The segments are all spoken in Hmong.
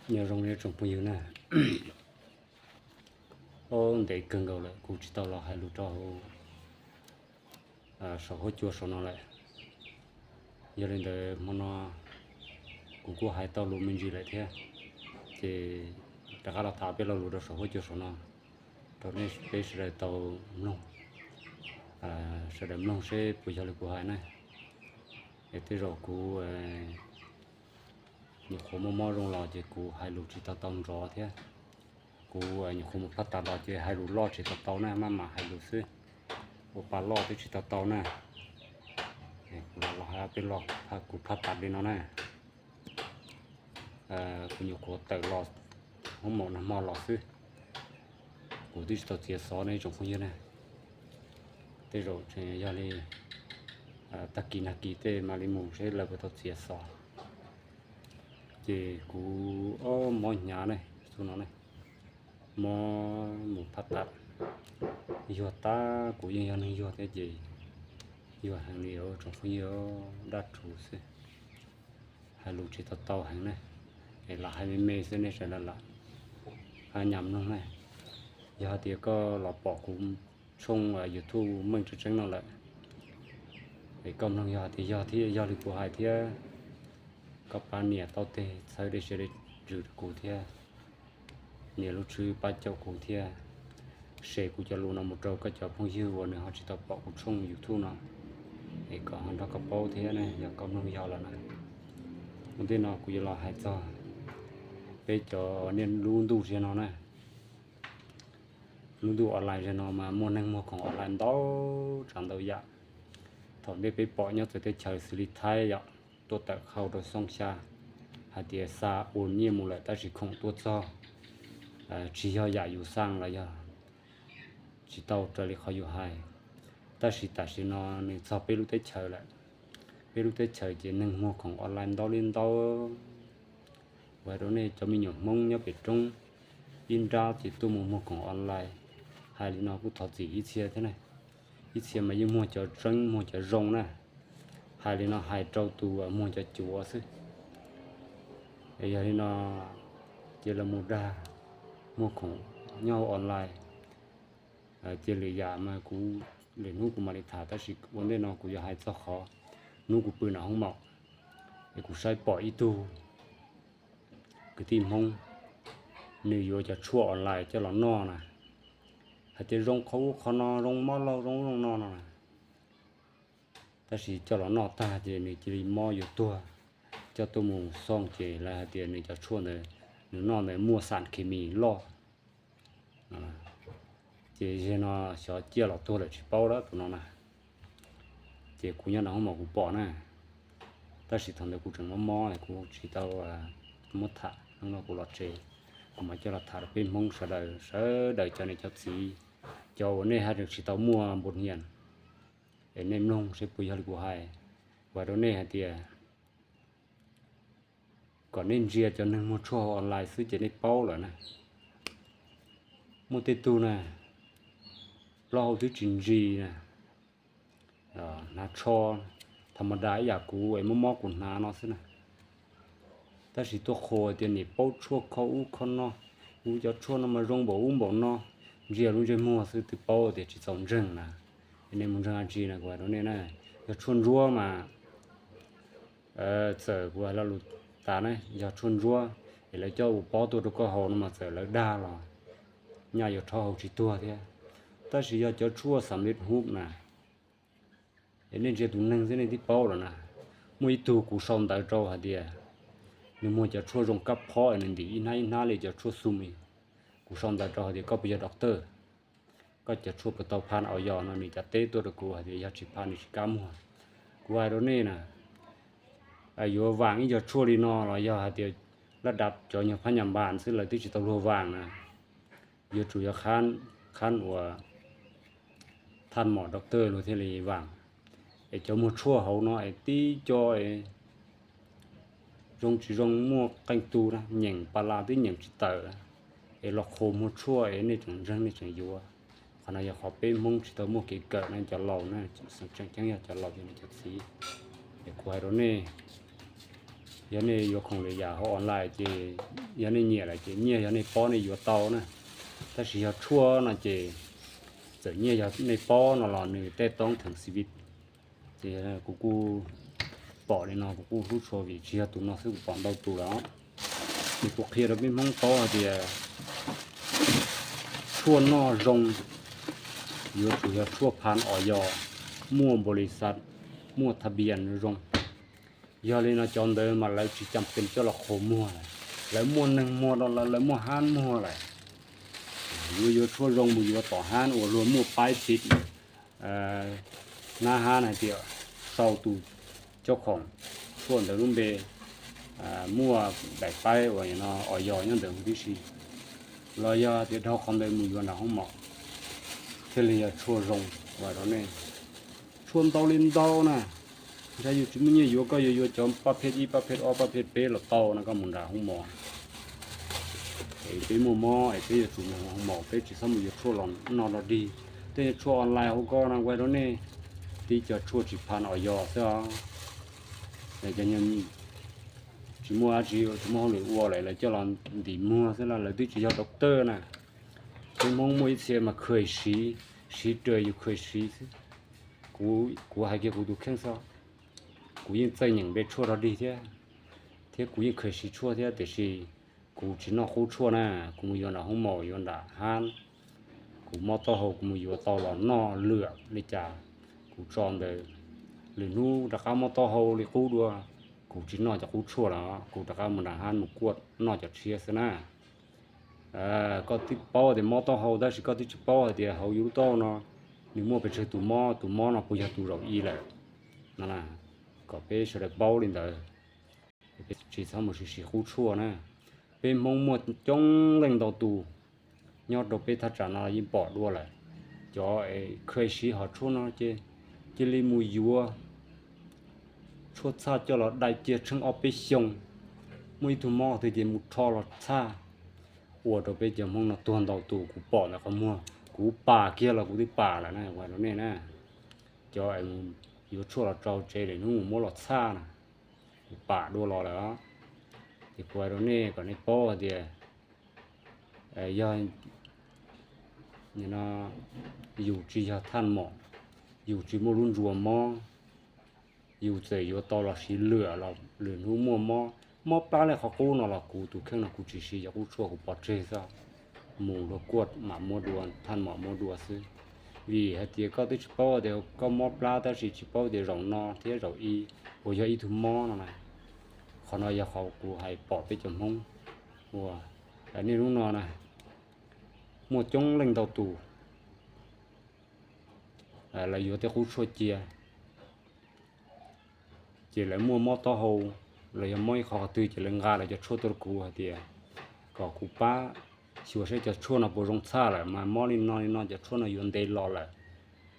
Nyob zoo ib tsoom phooj ywg na, o, ntev kawg nkaus lawm kuv tsis tau los hais lus rau hauv saum huab cua saum no lawm. Yog li ntawd hmo no kuv kuj hais tau lus me ntsis lawm thiab, ces rov qab los tham peb lo lus rau saum huab cua saum no, rau nej peb sawv daws tau mloog, sawv daws mloog seb puas yog li kuv hais na. Es tej zaum kuv nyuam qhuav mob mob zoo los ces kuv hais lus tsis tau tau nrov thiab. Kuv nyuam qhuav mus phab tas los ces hais lus loj tsis tau tau na, maj mam hais lus xwb, ua pa loj twb tsis tau tau na. Kuv los hais peb lo, kuv phab tas li no na. Kuv nyuam qhuav tawm los hoob maum nag hmo los xwb, kuv twb tsis tau txiav xov ne ib tsoom phooj ywg na. Tej zaum yog li tag kis nag kis tej mam li mus seb lawv puas tau txiav xov. Ces kuv mob hnyav ne, xub no ne, mob mus phab tas, yuag tab kuv yeej yog neeg yuag thiab ces yuag heev li os tsoom phooj ywg, dab rhuv xwb. Hais lus tsis tau tau heev ne, es los hais me me xwb nej sawv daws lam nyam mloog na. Yog hais tias koj los pom kuv tshooj YouTube Meej Tseeb Tseeb no lawm, es koj mloog yog hais tias yog thiab, yog li kuv hais thiab, koj pab nias tau tej txhawb dej siab dej ntsws rau kuv thiab, nias lub tswb pab caum kuv thiab, share kuv cov lus no mus rau koj cov phooj ywg uas nws ho tsis tau pom kuv tshooj YouTube no, es kom ho nrog koj paub thiab ne, yog koj mloog yog lawm na. Ua ntej no kuv yuav los hais txog peb cov niaj lub ntuj ziag no na. Lub ntuj online ziag no mas muaj neeg muag khoom online ntau tsav ntau yam. Thaum ntej peb pom nyob txawv teb chaws xws li Thaib yom, tuaj tawm qhau rau xyoo xya, hais tias xa ua nyiaj mus lawm tab sis khoom tuaj txog tsis yog yam yus xaj los yog tsis tau raws li qhov yus hais. Tab sis tam sim no nws txog peb lub teb chaws lawm, peb lub teb chaws ces neeg muag khoom online ntau li ntau. Kuv hais rau nej cov me nyuam Hmoob nyob pem roob ib nrab ces tuaj mus muag khoom online, hais li no kuj thov txim ib txhia thiab na. Ib txhia mas yeej muag cov tseeb muag cov zoo na, hais li no hais rau tus muag cov cuav xwb. Es yog li no cia lawv mus dag muag khoom nyob hauv online. Cia lwm yam mas kuv lwm hnub kuv mam li tham, tab sis ua ntej no kuv yuav hais txog qhov hnub kuv pw nram hoob maum es kuv saib pom ib tug kwv tij Hmoob, nws yuav cov tshuaj online coj los noj na, hais tias zoo qhov ub qhov no, zoo mob laug zoo ub zoo no no na. Tab sis coj los noj tag ces nws cia li mob yuav tuag, coj tuaj mus xoo ces lawv hais tias nws cov tshuaj ntawd, nws noj ntawd muaj xam khes mis loj. Ces zaum no xyov ciaj los tuag lawm tsis paub lawm tus no na. Ces kuv nyob nram hoob maum kuv pom na, tab sis thaum ntawd kuv tseem mob mob kuv tsis tau muab tham, hnub no kuv los tsev, kuv mam coj los tham rau peb Hmoob sawv daws, sawv daws cov niam cov txiv, cov uas nej haj tseem tsis tau muaj npus nias, es nej mloog seb puas yog li kuv hais. Kuv hais rau nej hais tias kom nej ntsia cov neeg muag tshuaj hauv online xwb ces nej paub lawm na. Muaj tej tug na, plaub hau twb tsis ntsis na, hnav tsho tha ma da ib yam kuv es mob mob kuv hnav no xwb na. Tab sis tuaj qhuas tias niam paub tshuaj kho ub kho no, kuv cov tshuaj no mas zoo npaum ub npaum no, ntsia lub ntsej muag xwb twb paub tias tsis txaus ntseeg na. Es nej mus ntseeg dab tsi na, kuv hais rau nej na, yog tshuaj ntsuab mas txawm kuv hais lo lus tas na, yog tshuaj ntsuab es lawv coj ua pob tuaj rau koj haus no mas txawm lawv dag los nyaj yuav rhaub haus tsis tuag thiab. Tab sis yog cov tshuaj xam li hub na, es nej ntsia tus neeg xwb nej twb paub lawm na. Muaj ib tug kuv sau ntawv rau hais tias nws muag cov tshuaj zoo kab phob es nws ntim ib hnab ib hnab li cov tshuaj xum. Kuv sau ntawv rau hais tias koj puas yog doctor, koj cov tshuaj puas tau phaj au yos no, nws cav teb tuaj rau kuv hais tias yog tsis phaj nws tsis kam muag. Kuv hais rau nej na, yuav vam ib co tshuaj li no los yog hais tias laj dab cov nyuag phab nyas npas xwb lawv twb tsis tau luag vam na. Yuav tsum yog khab uas thaj mom doctor luag thiaj li vam. Es cov muag tshuaj hauv no es tib co es zoo tsis zoo muaj qee tus na nyeem pa las twb nyeem tsis tawm, es los qhuas muag tshuaj es nej tseem ntseeg nej tseem yuav. Qhov no yog qhov peb Hmoob tsis tau muaj kev kawm na cov laus na, tseem ceeb yog cov laus yog cov txiv. Es kuv hais rau nej, Yog nej yuav khoom lwm yam hauv online ces yog nej nyiam lawm ces nyiaj yog nej paub nej yuav tau na. Tab sis yog tshuaj no ces txawm nyiaj yog nej paub no los nws tej toob theem xi vi. Ces kuv kuj pom li no kuv kuj hlub tshua vim tsis yog tus no xwb kuv pom ntau tus lawm. Ces kuv qhia rau peb Hmoob paub hais tias tshuaj noj zoo yuav tsum yog tshuaj phan os yos, muaj npaus lis xas, muaj thaj pias zoo. Yog li no cov ntawd mas lawv tsis cam pees coj los qhuas muag lawm, lawv muaj neeg muag rau lawv, lawv muaj hab muag lawm. Yuav yuav tshuaj zoo mus yuav tom hab uas luag muaj paib tiv nab hab hais tias sau tus coj khoom tshuaj ntawd lub npe, muaj daim paib uas os yos nyob ntawd huv tib si, los yog tias dhau qhov ntawd mus yuav nram hoob mom thiaj li yog tshuaj zoo. Ua rau nej tshuaj ntau li ntau na, ntshai yus tsis muaj nyiaj yuav, koj yuav yuav cov paj phej ib, paj phej ob, paj phej peb los tau no koj mus nram hoob mom. Es peb muaj mob es peb yuav tsum mus hoob mom, peb tsis txhob mus yuav tshuaj los noj rau dig. Tej tshuaj online hauv ko no ua rau nej tib co tshuaj tsis phan os yos xwb os. Cov tsis muaj dab tsi, tsis muaj hauj lwm ua lawm lawv coj los ntim muag xwb los lawv twb tsis yog doctor na. Peb Hmoob muaj ib txhia mas khuem siv, siv raws yus khuem siv xwb. Kuv hais kiag kuv tus kheej xwb, kuv yeej txawj nyeem npe tshuaj rau dig thiab, thiab kuv yeej khuem siv tshuaj thiab tiam sis kuv tsis noj qub tshuaj na. Kuv mus yuav nram hoob mom, yuav nram hab, kuv mob taub hau kuv mus yuav tau los noj lwm li cas kuv tso ntawd. Lwm hnub rov qab mob taub hau li qub dua, kuv tsis noj cov qub tshuaj lawm, kuv rov qab mus nram hab mus kuaj noj cov tshiab xwb na. Koj twb paub tias mob taub hau tab sis koj twb tsis paub hais tias hauv yus lub taub hau no nws muaj pes tsawg tus mob, tus mob no puas yog tus zaum ib lawm no. Kom peb sawv daws paub li ntawd, peb tsis txhob mus siv siv qub tshuaj na. Peb Hmoob muaj coob leej ntau tus nyob rau peb thaj tsam no yeej pom dua lawm. Cov khuem siv hom tshuaj no ces cia li mus yuav tshuaj txhaj coj los dai cia tsheej ob peb xyoos, muaj ib tug mob twg ces mus rho los txhaj, ua rau peb cov Hmoob no tuag ntau tus, kuv pom ntawm qhov muag, kuv pam kiag los kuv twb pam lawm na, ua rau nej na. Cov yuav tshuaj los rau tsev lawm hnub mus muab los txhaj na, kuv pam dua los lawm. Ces kuv hais rau nej kom nej paub hais tias yog yus tsis yog thaj mom, yus tsis muaj lub ntsuas mob, yus txawm yuav tau los siv lwm, lwm hnub muaj mob, mob plab li qhov qub no los kuv tus kheej no kuv tsis siv cov qub tshuaj, kuv pov tseg xwb. Mus luag kuaj mam muab dua, thaj mom muab dua xwb. Vim hais tias koj twb tsis paub tias koj mob plab tab sis tsis paub tias zaum no thiab zaum i puas yog ib tug mob no na. Qhov no yog qhov kuv hais pom peb cov Hmoob ua. Nej hnub no na, muaj coob leej ntau tus lawv yuav tej qub tshuaj cia, ces lawv muaj mob taub hau los yog mob ib qho qhov twg ces lawv nqa lawv cov tshuaj tuaj rau kuv hais tias kom kuv pab xyuas saib cov tshuaj no puas zoo txhaj lawm mas mob li no li no cov tshuaj no yuav ntev los lawm,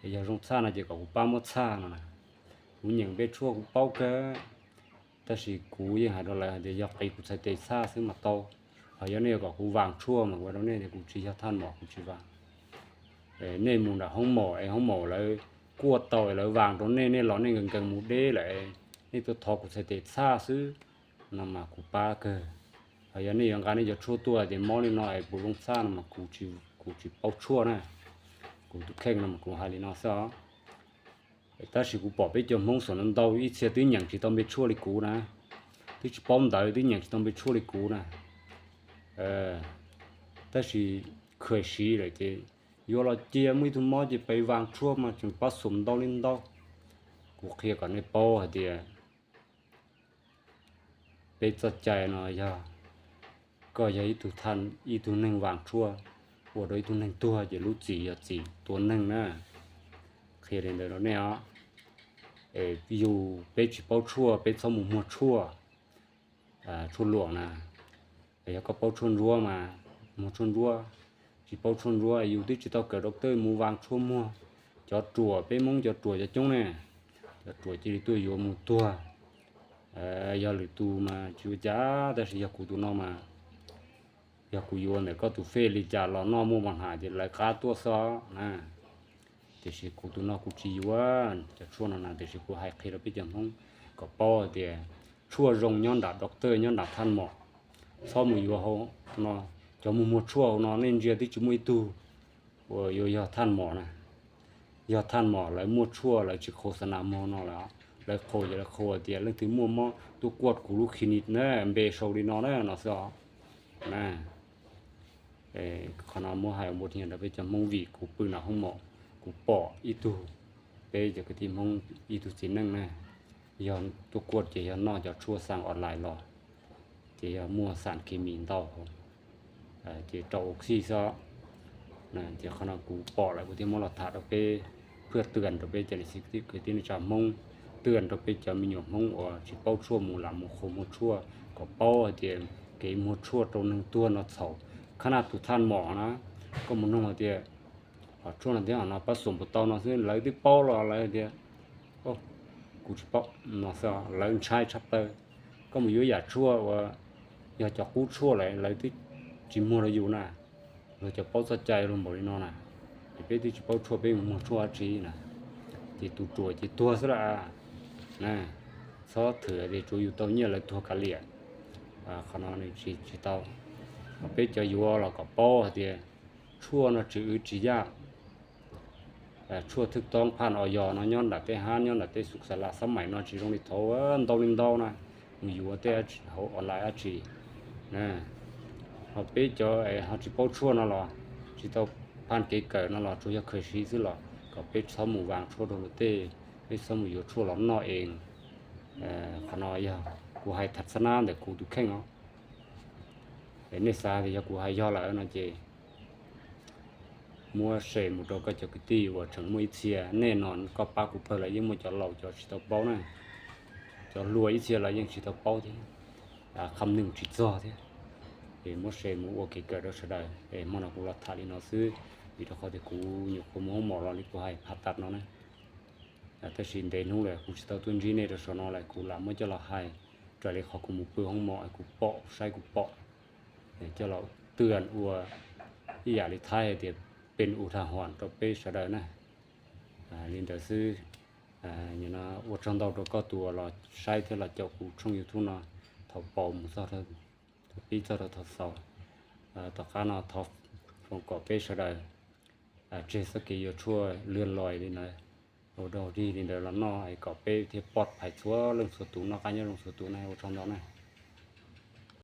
es yog zoo txhaj no ces kom kuv pab muab txhaj no na. Kuv nyeem npe tshuaj kuv paub kawg, tab sis kuv yeej hais rau lawv hais tias yog qiv kuv txhais tes txhaj xwb mas tau. Ho yog nej yuav kom kuv vas tshuaj mas kuv hais rau nej tias kuv tsis yog thaj mom, kuv tsis vas. Nej mus nram hoob mom es hoob mom lawv kuaj tau es lawv vas rau nej, nej los nej nkees nkees mus deb lawm, nej tuaj thov kuv txhais tes txhaj xwb no mas kuv pab kawg. Ho yog nej yuav nqa nej cov tshuaj tuaj tias mob li no es puas zoo txhaj no mas kuv tsis paub tshuaj na. Kuv tus kheej no mas kuv hais li no xwb os. Tab sis kuv pom peb cov Hmoob xom ntau ib txhia twb nyeem tsis tau npe tshuaj li kuv na, twb tsis paub ntawv twb nyeem tsis tau npe tshuaj li kuv na. Tab sis khuem siv lawm ces yuav los cia muaj ib tug mob ces peb vas tshuaj mas tseem pab xom ntau li ntau. Kuv qhia kom nej paub hais tias peb txoj cai no yog koj yog ib tug, ib tug neeg vas tshuaj ua rau ib tug neeg tuag ces lub txim yog txim tua neeg na. Qhia li ntawd rau nej os. Es yus peb tsis paub tshuaj peb txhob mus muag tshuaj, tshuaj luam na. Yog koj paub tshuaj ntsuab mas muag tshuaj ntsuab, tsis paub tshuaj ntsuab yus twb tsis tau kawm doctor mus vas tshuaj muag. Cov ruam, peb Hmoob cov ruam cov coob ne, cov ruam cia li tuaj yuav mus tuag. Yog lwm tus mas tsis ua cas tab sis yog kuv tus no mas, yog kuv yuav ntawm koj tus fej li cas los noj muaj mos hnam ces lawv qab tuaj xwb na. Tiam sis kuv tus no kuv tsis yuav cov tshuaj no na, tiam sis kuv hais qhia rau peb cov Hmoob kom paub hais tias Tshuaj zoo nyob nram doctor, nyob nram thaj mom, txhob mus yuav hauv no. Cov muag muag tshuaj hauv no nej ntsia twb tsis muaj ib tug uas yuav yog thaj mom na. Yog thaj mom lawv muaj tshuaj lawv tsis qhuas xa nas muag no lawm. Lawv qhuas ces lawv qhuas tias leej twg muaj mob tuaj kuaj kuv lub clinic na, npe sau li no na no xwb os. Qhov no muab hais ua npua nyiaj rau peb cov Hmoob vim kuv pw nram hoob mom, kuv pom ib tug, peb cov kwv tij Hmoob ib tug txiv neej na, yog tuaj kuaj ces yog noj cov tshuaj xaa online los, ces yog muaj xaa kis mis ntau, ces rau ua xij xwb. Ces qhov no kuv pom lawm kuv thiaj muab los tham rau peb, phaj twam rau peb cov niam txiv kwv tij neej tsa Hmoob, twam rau peb cov me nyuam Hmoob uas tsis paub tshuaj mus lam mus qhuas muag tshuaj kom paub hais tias kev muag tshuaj rau neeg tuag no txhaum. Khab naj tus thaj mom na, koj mus noog hais tias tshuaj no thiab no pab xum puas tau no xwb lawv twb paub los lawv tias kuv tsis paub no xwb, lawv ntshai tshaj plaws. Koj mus yuav yam tshuaj uas yog cov qub tshuaj lawm lawv twb tsis muag rau yus na. Luag cov paub txoj cai luag npaum li no na, es peb twb tsis paub tshuaj peb mus muag tshuaj dab tsi na, ces tus ruam ces tuag xwb lawm. Txhob thwm tias tsuav yus tau nyiaj lawv tuag kav liam, qhov no nws tsis tau. Ho peb cov yuav los kom paub hais tias tshuaj no tsis wv tsis yaj. Tshuaj thwj toob phaj o yos no nyob nram tej hab nyob nram tej xus xa las xab maim no tsis zoo li thaud ntau li ntau na, mus yuav tej hauv online dab tsi. Ho peb cov ho tsis paub tshuaj no los tsis tau phaj kev kawm no los tsuas yog khaws siv xwb los kom peb txhob mus vas tshuaj rau luag tej, peb txhob mus yuav tshuaj los noj es. Qhov no yog kuv hais tham xab nab ntawm kuv tus kheej os. Nej xav tias yog kuv hais yog lawm no ces muab share mus rau koj cov kwv tij uas tseem muaj ib txhia. Nej no koj pab kuv pawg lawm yeej muaj cov laus cov tsis tau paub na, cov hluas ib txhia los yeej tsis tau paub thiab, kham nws tsis txog thiab. Es muab share mus ua kev kawm rau sawv daws. Es hmo no kuv los tham li no xwb, vim rau qhov tias kuv nyuam qhuav mus hoob mom los li kuv hais phaj tag no na. Tab sis ntev hnub lawm kuv tsis tau tuaj ntsib nej rau saum no lawm, kuv lam muab coj los hais raws li qhov kuv mus pw hoob mom kuv pom saib kuv pom, coj los twam ua ib yam li Thaib hais tias peb ua thaj huam rau peb sawv daws na. Li ntawd xwb, ua tsaug ntau rau koj tus uas los saib thiab los caum kuv tshooj YouTube no thaum paus mus txog, thaum pib txog rau thaum xaus. Tom qab no thov foom kom peb sawv daws tseg txoj kev yuav tshuaj lwj lois li ntawd, ua dog dig li ntawd los noj es kom peb thiaj poj phais txhua leej txhua tus noj qab nyob zoo txhua tus na, ua tsaug ntau na.